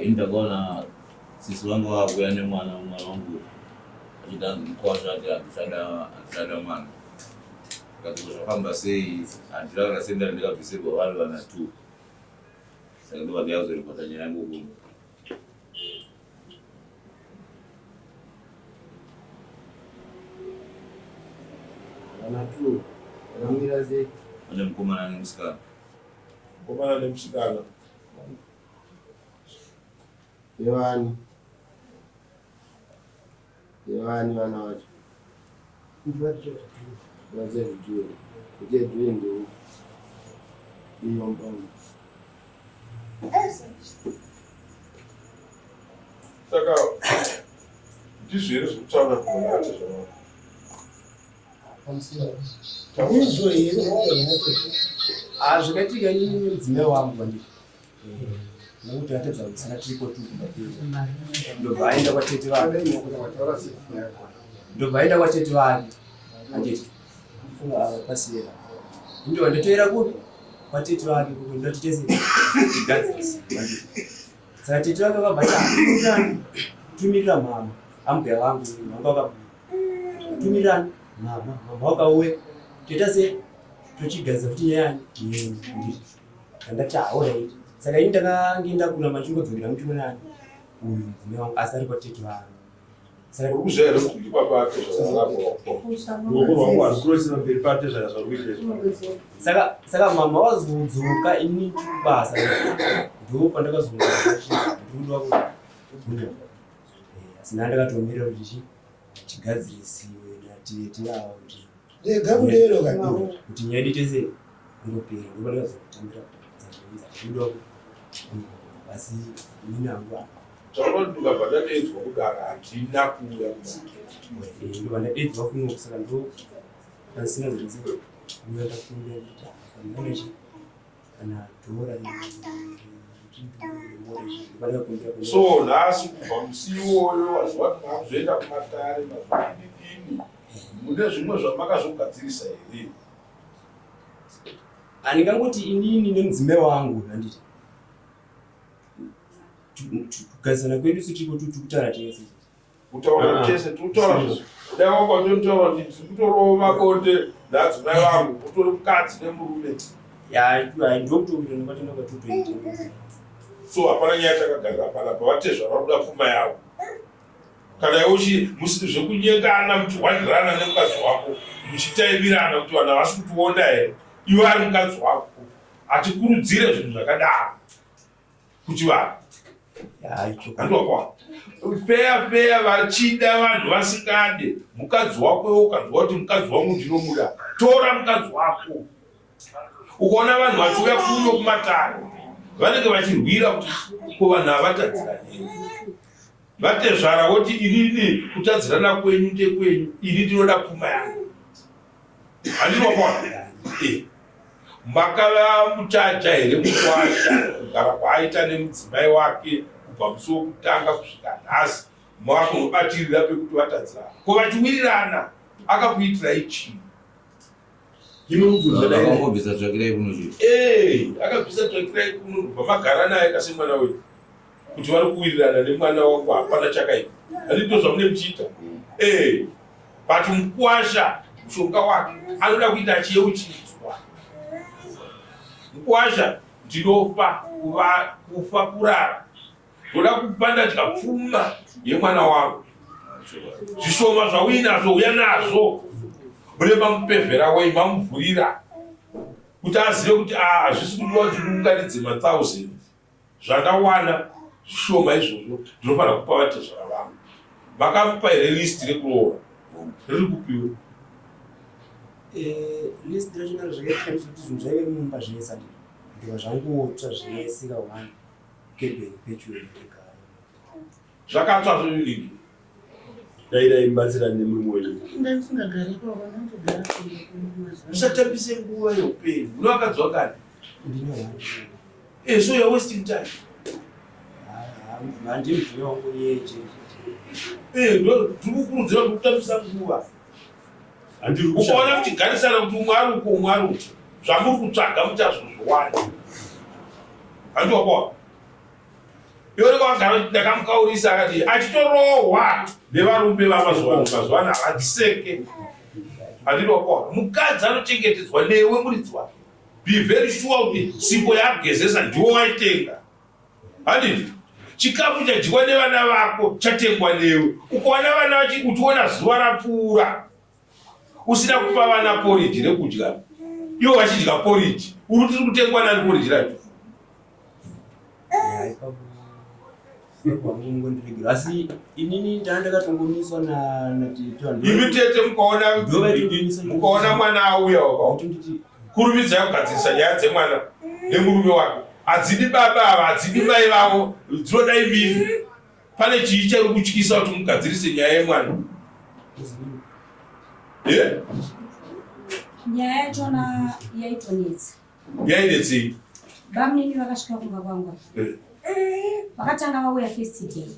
Ini ndakaona sisi vangu vakuuya nemwana mwana wangu achiti hanzi mukwasha ati handichada handichada mwana. Ndikati ko zvafamba sei handina kana senda ndikabvisirwa vari vana two. Saka ndobva ndayazoripota nyaya yangu kuno. Vana two vakamira sei? Pane mukomana nemusikana. Mukomana nemusikana. Ndevani? Ndevani vana vacho? Vachazvijuwe. Uchajuwe ndewu. Iyo mbangu. Saka ndizvo here zvekutaura kuona zvavanhu? Ndizvo here? Ah, zvakaitika inini nemudzimai wangu vandii nekuti atadza kusana tiripo tu kumba kwedu ndobva aenda kwatete vake ndobva aenda kwatete vake anditi funga ava pasiyera ndobva ndatoera kupi kwatete vake kuko ndoti tese tigadzirise anditi saka tete vake vakabva tatumirani tumirira mama ambuya vangu vanga vakabuda tumirani mama mama wakauya toita se tochigadzira futi nyaya yani nditi ndandati alright saka ini ndakange ndakura machingodzokera muchiona uyu mudzimai wangu asi ari kwatete vangu saka Uri kuziva here kuti ndibaba ake zvakanaka? Ruoko rwangu harukurosera mberi patezvara zvari kuita izvi. saka saka mama wazodzoka ini kubasa ndo pandakazongoda asi ndandakatomirira kuti chi chigadzirisiwe natete ava kuti Rega kudero kani. kuti nyaya yedu tese ingopera ndopandakazotambira dzazvinza asi inini hangu Taura kuti ndikabva ndadeedzwa kudara handina kuuya kudara. ndobva ndadeedzwa kuno saka ndo pandisina zvirese kuuya ndakumbira kuti pandanechi kana dhora So nhasi kubva musi iwoyo waziva kuti makuzoenda kumatare mazodini mune zvimwe zvamakazogadzirisa here? Handingangoti inini nemudzimai wangu handiti kugadzisana kwedu sichiko tikutaura tese Kutaura tese tikutaura zvese. Dai wanga utotaura kuti ndiri kutorova bonde nadzimai vangu utori mukadzi nemurume. Ndokutowirirana kwatenda kwatotoita. So hapana nyaya takagarira panapa vatezvara vakuda pfuma yavo. Kana iwe uchi zvekunyengana muchihwandirana nemukadzi wako muchitaimirana kuti vanhu havasi kutiona here iwe ari mukadzi wako hatikurudzire zvinhu zvakadaro kuchivanhu handiwakwa feya feya vachida vanhu vasingade mukadzi wako iwe ukanzwa kuti mukadzi wangu ndinomuda tora mukadzi wako ukaona vanhu vachiuya kuno kumatare vanenge vachirwira kuti ko vanhu havatadzirane vatezvara voti inini kutadzirana kwenyu ndekwenyu ini ndinoda pfuma yangu Handinoona. Eh. Makava muchaja here mukwasha kugara kwaaita nemudzimai wake kubva musi wokutanga kusvika nhasi makunobatirira pekuti vatadzirana. Ko vachiwirirana akakuitirai chii? Akangobvisa tsvakirai kuno chii? Eh, akabvisa tsvakirai kuno ndobva magara naye kase mwana wenyu. Kuti vari kuwirirana nemwana wangu hapana chakaipa. Handiti ndozvamune muchiita? Eh. But mukwasha mushonga wake anoda kuita achiyeuchidzwa. Mukwasha ndinofa kuva kufa kurara. Ndoda kufa ndadya pfuma yemwana wangu. Zvishoma zvauinazvo uya nazvo. Mune mamupevhera wei mamuvhurira kuti azive kuti ah hazvisi kudiwa kuti ndiunganidze mathousands. Zvandawana zvishoma izvozvo ndinofanira kupa vatezvara vangu. Makamupa here list rekuroora? Riri kupiwa. Eh, list racho naro zvakaitika ndezvekuti zvinhu zvaive mumba zvese andi ndobva zvangotsva zvese kahwani kebheni pecho ndegara. Zvakatsva zveviniki. Dai dai mubatsirane nemurume wenyu. Ndandisingagari ipapa ndandogara kure mazuva. Usatambise nguva yeupenyu. Une vakadzi vakani? Ndine one. Eh, so you're wasting time. Handimvune wangu iyeje. Eh, ndo ndikukurudzira kuti kutambisa nguva. Handiri Ukaona muchigarisana kuti umwe ari uko umwe ari uko. Zvamuri kutsvaga muchazozviwana. Handiwapawa. Iwe kwagara ndakamukaurisa akati achitorohwa nevarume vamazuva ano mazuva ano havadziseke. Handiti wakuona mukadzi anochengetedzwa newe muridzi wake. Be very sure kuti sipo yaagezesa ndiwo waitenga. Handiti chikafu chadyiwa nevana vako chatengwa newe. Ukaona vana uchiona zuva rapfuura usina kupa vana poriji rekudya ivo vachidya poriji uri tiri kutengwa nani poriji racho asi inini ndaa ndakatongomiswa natete imi tete mukaona mukaona mwana auya kurumidzai kugadzirisa nyaya dzemwana nemurume wake hadzidi baba ava hadzidi mai vavo dzinoda imimi Pane chii chari kutyisa kuti mugadzirise nyaya yemwana? Yeah? Nyaya yachona yaitonetsa. Yainetsei? Bamnini vakasvika kumba kwangu. Eh. Vakatanga vauya first day.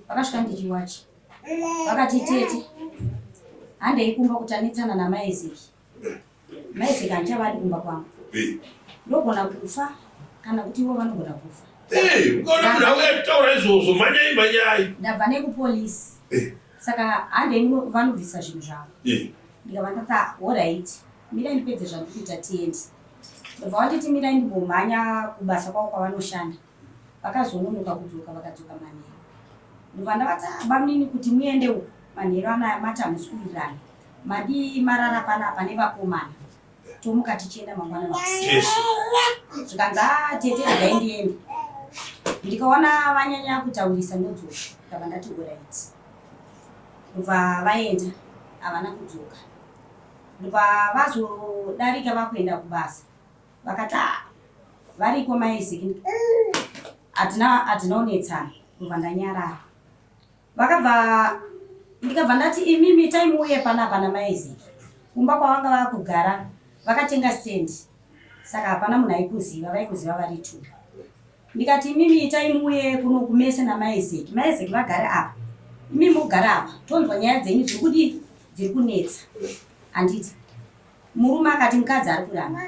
Vakasvika ndichiwacha. Vakati tete. Handei kumba kuti anetsana namai Ezeki. Mai Zeka handichavadi kumba kwangu. Ndogona kufa kana kuti ivo vanogona kufa. Ukaona munhu auya achitaura izvozvo mhanyai mhanyai. Ndabva nekupolisi. Saka handei vanobvisa zvinhu zvavo. Ndikabva ndati horaiti mirai ndipedze zvandiri kuita tiende. Ndobva vanditi mirai ndimbomhanya kubasa kwavo kwavanoshanda. Vakazononoka kudzoka vakadzoka manheru. Ndobva ndavati ah, bamunini kuti muende uku manheru anaya mati hamusi kuwirirana. Madii marara panapa nevakomana tomuka tichienda mangwana makuseni. Zvikanzi ah tete regai ndiende. Ndikaona vanyanya kutaurisa ndodzoka ndikabva ndati orit. Ndobva vaenda havana kudzoka. Ndobva vazodarika vakuenda kubasa vakati ah variko mai Ziki hatina hatina kunetsana ndobva ndanyarara. Vakabva ndikabva ndati imimi itai muuye panapa namai Ziki. Kumba kwavanga vakugara vakatenga stand saka hapana munhu aikuziva vaikuziva vari two. Ndikati imimi itai muuye kuno kumese namai Zeki. Mai Zeki vagare apa imimi mogara apa tonzwa nyaya dzenyu dziri kudii dziri kunetsa handiti. Murume akati mukadzi ari kuramba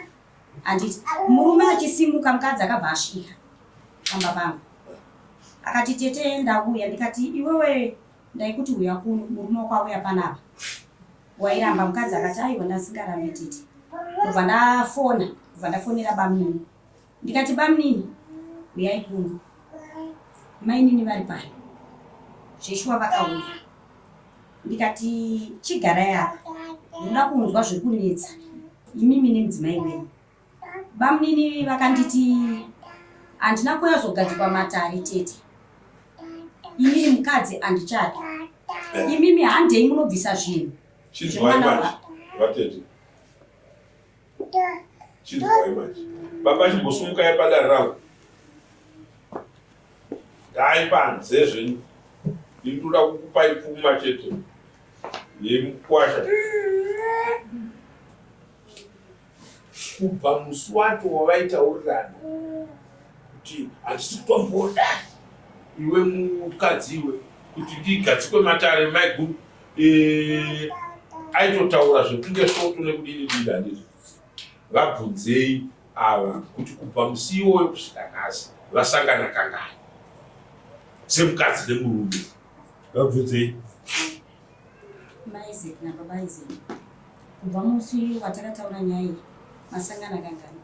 handiti. Murume achisimuka mukadzi akabva asvika pamba pangu. Akati tete ndauya ndikati iwewe ndaikuti huya kuno murume wako auya panapa wairamba mukadzi akati aiwa ndasingarambe tete ndobva ndafona ndobva ndafonera bamnini ndikati bamnini huyai kuno mainini vari pano zveshuwa vakauya ndikati chigarai apa ndoda kunzwa zviri kunetsa imimi nemudzimai wenyu Bamunini vakanditi handina kuyazogadzikwa matare tete. Inini mukadzi handichadi. Imimi handei munobvisa zvinhu. Chinzwai manje vatete. Chinzwai manje. Baba chimbosumukai padare rangu. Dai panze zvenyu. Ini ndoda kukupai pfuma chete. Yemukwasha. Kubva musi wacho wavaitaurirana kuti handisi kutomboda iwe mukadzi iwe kuti ndigadzikwe matare maiguru eh, aitotaura zvekunge svoto nekudini dini handiti vabvunzei ava kuti kubva musi iwoyo kusvika nhasi vasangana kangani semukadzi nemurume vabvunzei Mai Isaac nababa Isaac kubva musi watakataura nyaya iyi masangana kangani?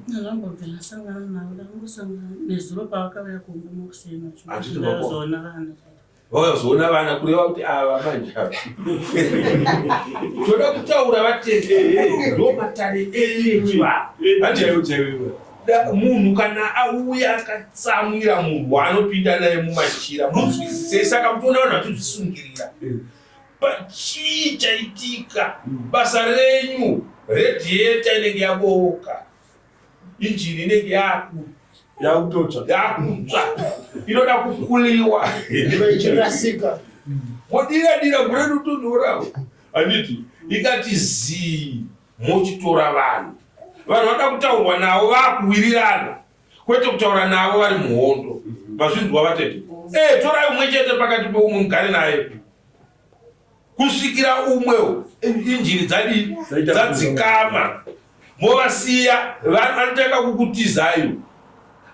Ndazvambobva ndasangana navo ndakangosangana nezuro pavakauya kumba makuseni vachizoona vana vakazoona vana kureva kuti ava manje ava toda kutaura vatete ndo matare edu munhu kana auya akatsamwira munhu waanopinda naye mumachira munzwisisei saka mutoona vanhu vachizvisungirira chii chaitika basa renyu radiator inenge yabooka injini inenge yaku yakutotsva yakutsva inoda kukuliwa ichirasika modira dira gore rutonhora handiti ikati zii mochitora vanhu vanhu vanoda kutaurwa navo vakuwirirana kwete kutaura navo vari muhondo mazvinzwa vatete e torai umwe chete pakati peumwe mugare naye kusvikira umwe injini dzadii dzadzikama movasiya vanotanga kukutizayo.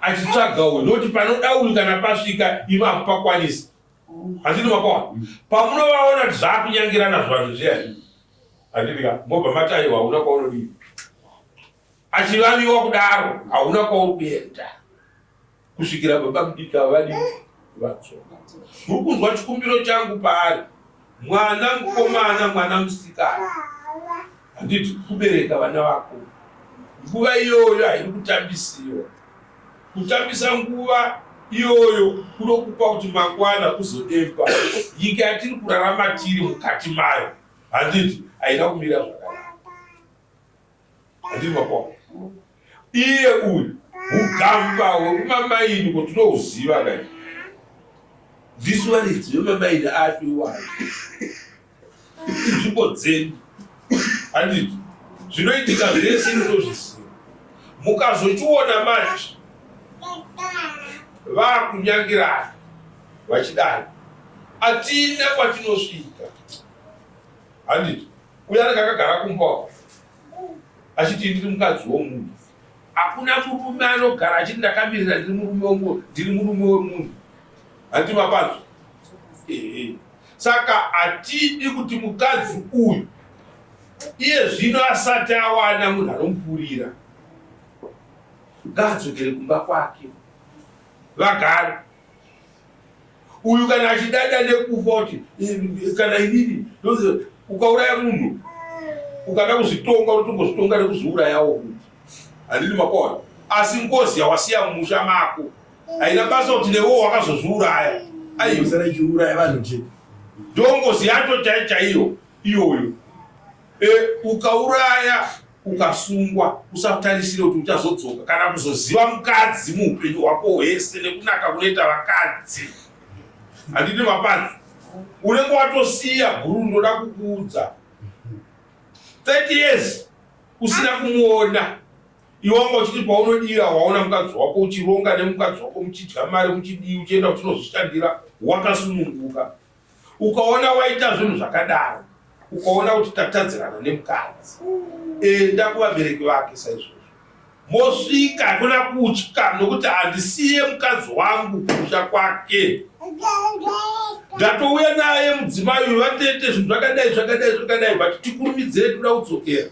Achitsvaga uyu nokuti panoda uyu kana pasvika imi hamupakwanisi. Handiti mapaona? Pamunovaona kuti zvakunyangirana zvanhu zviya. Handiti ka mobva mati aiwa hauna kwaunodii. Achivaviwa kudaro hauna kwauri kuenda. Kusvikira baba mudiki ava vadii vadzoka. Muri kunzwa chikumbiro changu paari. Mwana mukomana mwana musikana. Handiti kubereka vana vako. Nguva iyoyo haidi kutambisiwa. Kutambisa nguva iyoyo kunokupa kuti mangwana uzodemba. Nyika yatiri kurarama tiri mukati mayo handiti haina kumira zvakanaka. Handiti mapaona? Iye uyu hugamba hwekumamaini ko tinohuziva kai. Ndisu varidzi vemamaini acho iwayo. Inzvimbo dzedu. Handiti zvinoitika zvese ndinozviziva. Mukazochiona manje vakunyangirana vachidai hatina kwatinosvika. Handiti uyo anenge akagara kumba uko achiti ndiri mukadzi womunhu. Hakuna murume anogara achiti ndakamirira ndiri murume wemunhu, ndiri murume wemunhu. Handiti mapanzwa? Ehe. Saka hatidi kuti mukadzi uyu iye zvino asati awana munhu anomupurira ngaadzokere kumba kwake vagare. Uyu kana achidada nekufa kuti kana inini ukauraya munhu ukada kuzvitonga unotongozvitonga nekuzviurayawo futi. Handiti mapaona? Asi ngozi yawasiya mumusha mako haina basa kuti newewo wakazozviuraya. Aiwa. Usara ichiuraya vanhu chete. Ndongozi yacho chai chaiyo iyoyo. E, ukauraya ukasungwa usatarisire kuti uchazodzoka kana kuzoziva mukadzi muupenyu hwako hwese nekunaka kunoita vakadzi. Handiti mapanzi? Unenge watosiya bhuru ndoda kukuudza. 30 years usina kumuona iwe wanga uchiti paunodira waona mukadzi wako uchironga nemukadzi wako muchidya mari muchidii uchienda uchinozvishandira wakasununguka ukaona waita zvinhu zvakadaro ukaona kuti tatadzirana nemukadzi enda kuvabereki vake saizvozvo mosvika hakuna kutya nokuti handisiye mukadzi wangu kumusha kwake ndatouya naye mudzimai uyu vatete zvinhu zvakadai zvakadai zvakadai but tikurumidzei toda kudzokera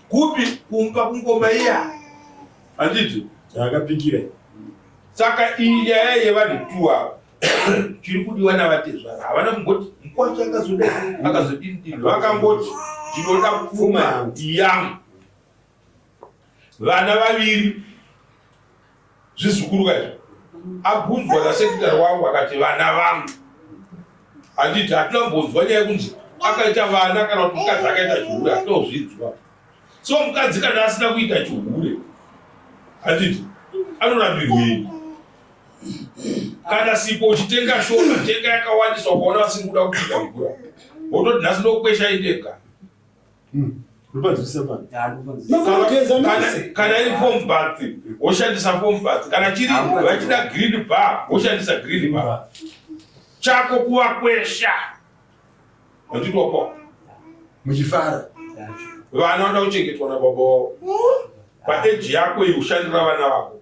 kupi kumba kungoma iya handiti akapikira saka iyi nyaya yevanhu two ava chiri kudiwa navatezvara havana kumboti mukwacho akazodai akazodini dini vakangoti ndinoda pfuma yangu Vana vaviri zvizukuru kaizvo abvunzwa nasekretary wangu akati vana vangu handiti hatina kumbonzwa nyaya yekunzi akaita vana kana kuti mukadzi akaita chihure hatina kuzvinzwa so mukadzi kana asina kuita chihure handiti anorambirwei kana sipo uchitenga shoma tenga yakawandisa ukaona vasiri kuda kupinda mvura wototi nhasi ndokwesha indega Kana iri foam bath woshandisa foam bath, kana chiri vachida green bar woshandisa green bar. Chako kuvakwesha wachitwa kwa muchifara. Vana vanoda kuchengetwa nababa wavo paeji yako iyi, ushandira vana vako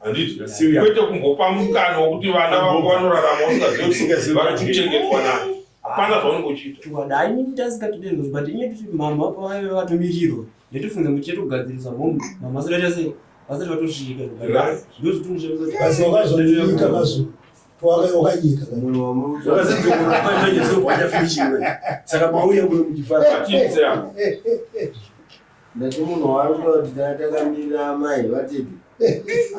handiti, kwete kumbopa mukana wekuti vana vako vanorarama usingazivi kuti vari kuchengetwa nani. Hapana zvaunenge uchiita. Chokwadi hayi ini tasingatode ngozi but inyaya yekuti mama pavaive vatomirirwa ndatofunga kuti chatogadzirisa mom mama vasati vaita sei vasati vatosvika Right. ndozvitonoshamisa kuti Basi wakazonyika mazuva wakanyika saka mauya kuno muchifara Vatidze apa. Ndati munhu waari kuda kuti tanga takamirira amai vatete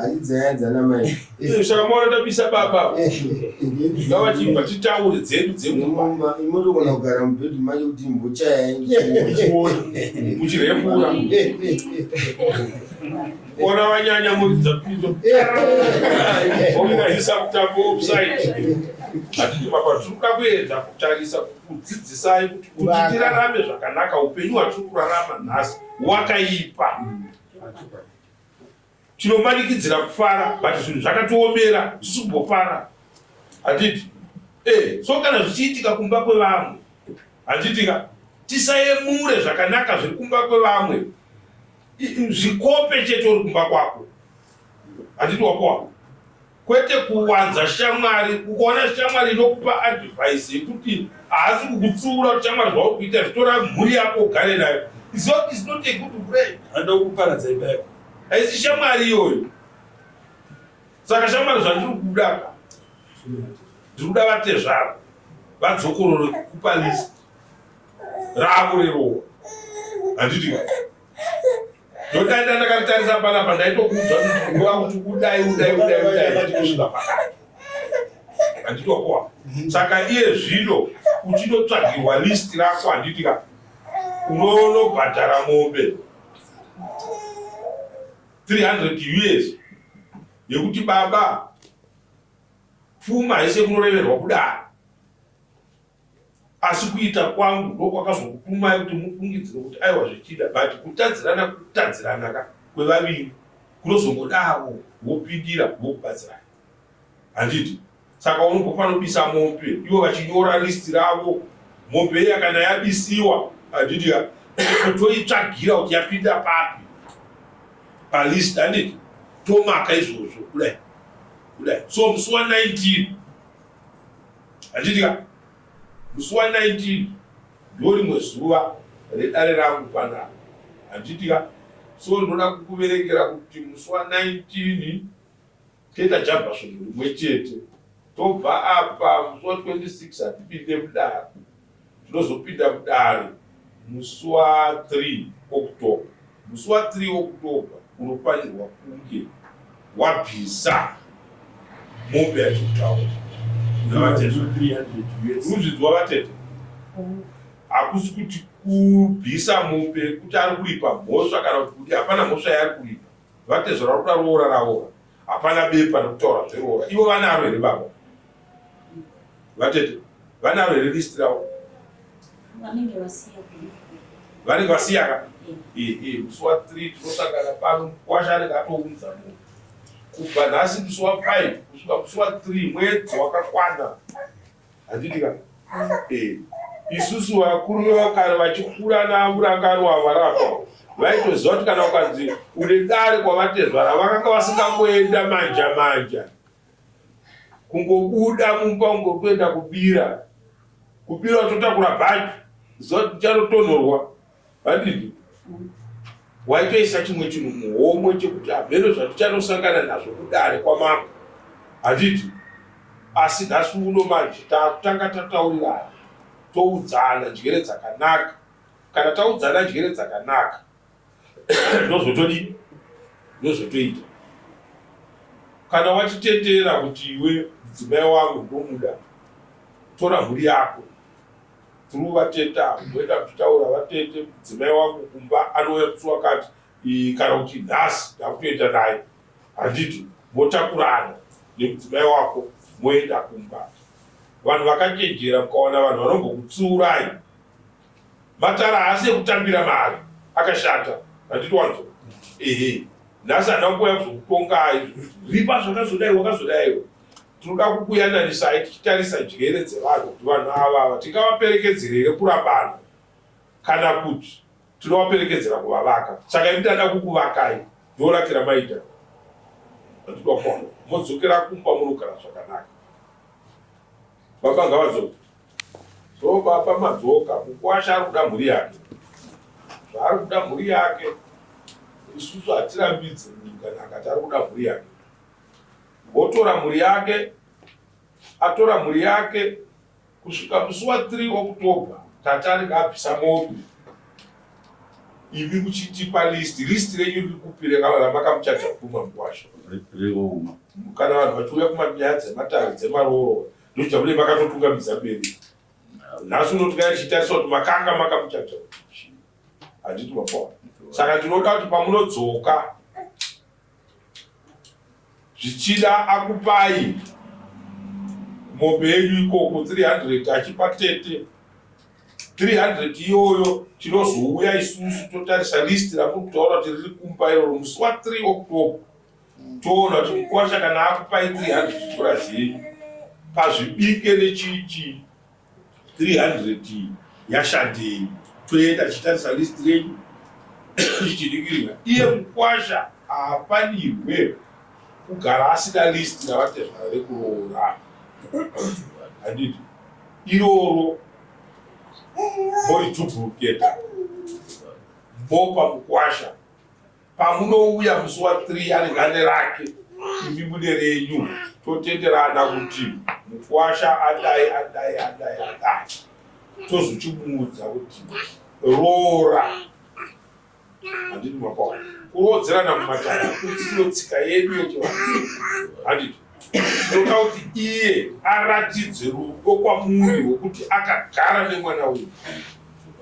achidzaya dzana mai. Saka maona tabisa baba ngavachibva titaure dzedu dzemumba. Imotogona kugara mubhedhi macho kuti imbochaya muchiona muchirefura ona vanyanya muridza pito omuisa mutambo offside. Hatiti baba tiri kuda kuedza kutarisa kudzidzisai kuti kuti tirarame zvakanaka upenyu hwatiri kurarama nhasi wakaipa tinomanikidzira kufara but zvinhu zvakatiomera tisi kumbofara handiti eh, so kana zvichiitika kumba kwevamwe handitika tisayemure zvakanaka zviri kumba kwevamwe zvikope chete uri kumba kwako. Handiti wakowa? Kwete kuwanza shamwari. Ukaona shamwari inokupa advice yekuti haasi kukutsiura kuti shamwari zvauri kuita zvitora mhuri yako ugare nayo. Is not, is not a good friend. Anoda kukuparadza imba yako. Haisi shamwari iyoyo. Saka shamwari zvandiri kuda ka. Ndiri kuda vatezvara vadzokorore kukupa list ravo reroora. Handiti ka? Ndodaida ndakaritarisa panapa ndaitokuudza kuti nguva kuti udai udai udai udai kusvika pakati. Handiti wakowa. Saka iye zvino uchinotsvagirwa list rako handiti ka unonobhadhara mombe 300 us yekuti baba pfuma haisi yekunoreverwa kudaro. Asi kuita kwangu ndokwakazokutumai kuti mufungidzire kuti aiwa zvichida but kutadzirana kutadzirana ka kwevaviri kunozongodavo vopindira vokubatsirai handiti saka unongofanobisa mombe ivo vachinyora list ravo mombe iya kana yabisiwa handiti ka toitsvagira kuti yapinda papi palist handiti tomaka izvozvo kudai kudai so musi wa 19 Handiti ka musi wa 19 ndorimwe zuva redare rangu panapa. Handiti ka so ndoda kukuverengera kuti musi wa 19 toita jabha svondo rimwe chete tobva apa musi wa 26 hatipinde mudare tinozopinda mudare musi wa 3 October. Musi wa 3 October unofanirwa kunge wabvisa mombe yatiri kutaura navatete. Ruzvidzwa vatete, hakusi kuti kubvisa mombe kuti ari kuripa mhosva kana kuti kuti hapana mhosva yaari kuripa. Vatezvara vari kuda roora ravo, hapana bepa rekutaura zveroora. Ivo vanaro here baba? Vatete vanaro here list ravo? Vanenge vasiya. Vanenge vasiya ka? Ehe, musi wa 3 tinosangana pano mukwasha anenge atounza munhu. Kubva nhasi musi wa 5 kusvika musi wa 3 mwedzi wakakwana. Handiti ka? Eh. Isusu vakuru vevakare vachikura namurangarwa varapa vaitoziva kuti kana ukanzi une dare kwavatezvara vakanga vasingangoenda manja manja. Kungobuda mumba ungokuenda kubira. Kubira utotakura bhachi. Zuva tichanotonhorwa. Handiti? Waitoisa chimwe chinhu muhomwe chekuti hameno zvatichanosangana nazvo kudare kwamambo. Handiti? Asi nhasi uno manje takutanga tataurirana. Toudzana njere dzakanaka. Kana taudzana njere dzakanaka ndozvotodii ndozvotoita kana wachitendera kuti iwe mudzimai wangu ndomuda tora mhuri yako through vatete avo moenda kuchitaura vatete mudzimai wangu kumba anouya musi wakati kana kuti nhasi ndakutoenda naye handiti motakurana nemudzimai wako moenda kumba vanhu vakachenjera mukawana vanhu vanombokutsiurai Matara haasi ekutambira mari akashata handiti wanzwa ehe nhasi handina kuuya kuzokutongai ripa zvakazodai wakazodaiwo tinoda kukuyananisai tichitarisa njere dzevanhu kuti vanhu ava ava tingavaperekedzere here kurambana kana kuti tinovaperekedzera kuvavaka saka ini ndada kukuvakai ndorakira maita handidwa kwana modzokera kumba munogara zvakanaka Baba ngavadzoke. So baba madzoka, mukwasha ari kuda mhuri yake. Zvaari kuda mhuri yake, isusu hatirambidze munhu kana akati ari kuda mhuri yake. Wotora mhuri yake, atora mhuri yake kusvika musi wa 3 October tati anenge abvisa mombe. Imi muchitipa list, list renyu riri kupi ramakamuchaja pfuma mukwasha? Riri Kana vanhu vachiuya kumanyaya dzematare dzemarooro ndochita kune makatotungamidza mberi. Nhasi uno tingaa tichitarisa kuti makanga makamuchaja handiti mapoa. Saka ndinoda kuti pamunodzoka zvichida akupai mombe yenyu ikoko 300 achipa tete 300 iyoyo tinozouya isusu totarisa list ramuri kutaura kuti riri kumba iroro musi wa 3 October toona kuti mukwasha kana akupai 300 dollars yenyu pazvibike nechichi 300 yashandei toenda tichitarisa list renyu tichiringirira iye mukwasha haafanirwe kugara asina list navatezvara rekuroora handiti iroro moridhubhuketa mopa mukwasha pamunouya musi wa 3 anenge ane rake imi mune renyu totenderana kuti mukwasha adai adai adai adai tozochimuudza kuti roora handiti mapawa kuroodzerana mumatare kutsiyo tsika yedu yechivanhu handiti tinoda kuti iye aratidze rudo kwamuri rwokuti akagara nemwana uyu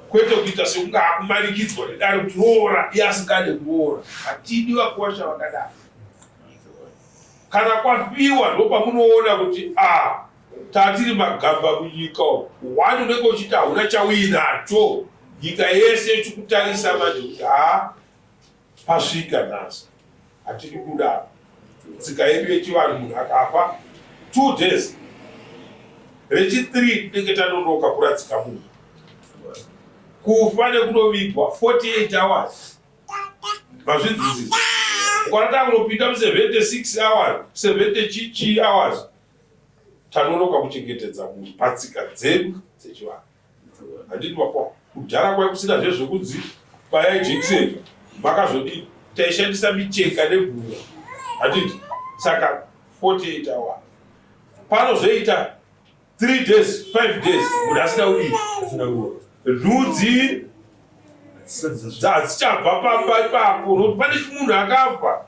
kwete kuita sekunge akumanikidzwa nedare kuti roora iye asingade kuroora hatidi vakuwasha vakadaro kana kwafiwa ndopamunoona kuti a ah, tatiri magamba munyika one unenge uchiti hauna chauinacho nyika yese ichikutarisa manje kuti haa pasvika nhasi hatidi kudaro tsika yedu yechivanhu munhu akafa two days rechi three tinenge tanonoka kuradzika munhu kufa nekunovigwa 48 hours mazvinzwisisa ukaona takunopinda mu 76 hours 70 chichi hours tanonoka kuchengetedza munhu patsika dzedu dzechivanhu handiti makwa kudhara kwai kusina zve zvekunzi bayai jekiseni makazodii taishandisa micheka nebhura handiti saka 48 hour panozoita 3 days 5 days munhu asina kudii nhudzi dzadzichabva pamba ipapo nokuti pane chimunhu akafa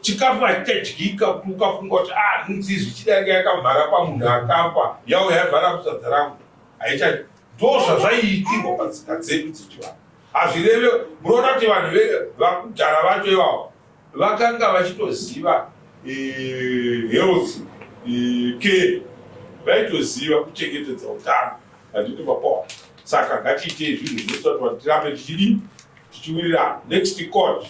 chikafu hachichadyika kuti ukafunga kuti ah nhunzi zvichida yanga yakamhara pamunhu akafa yauya yamhara kusadza rangu haicha ndo zvazvaiitirwa patsika dzedu dzechivanhu hazvireve munoona kuti vanhu vakudhara vacho ivavo vakanga vachitoziva eh, health eh, care vaitoziva kuchengetedza utano handiti mapoa saka ngatiitei zvinhu zvinoita kuti vanhu tirambe tichidii tichiwirirana next court.